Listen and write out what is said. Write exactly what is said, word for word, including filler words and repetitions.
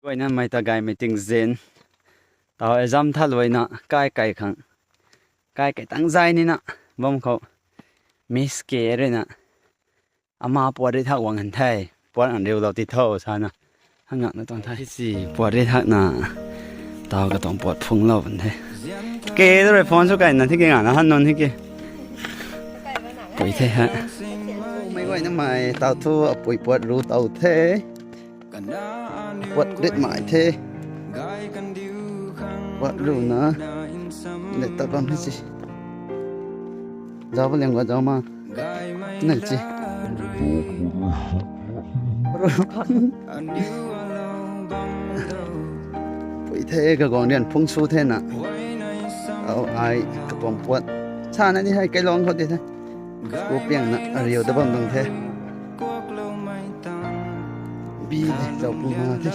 Guayna mei ta gaymei tingzin. Tau exam thaluaina kai kai khang. Kai kai tang zay nina. Bam khou. Miss K ruina. Ama puat ri thak wang han the. Puat ngan riulou ti tho sana. Hangakna tuang the. Si puat ri thakna. Tau katuang puat phunglou bam the. K tu rui phone sw kaina thi ki ngana han nunc thi ki. Pui the ha. Mei guayna mei tau thu apui puat ru tau the. Puat rit mai the. Puat runa. Let ta bam the si. Zau ba liang ga zau ma. Nai chi. Pui the kaguang rian phung sw the na. Au ai katuang puat. Sana ni hei kailong khou ti the. Ku piangna ariu ta bam dang the. Bi de zau pu ma the.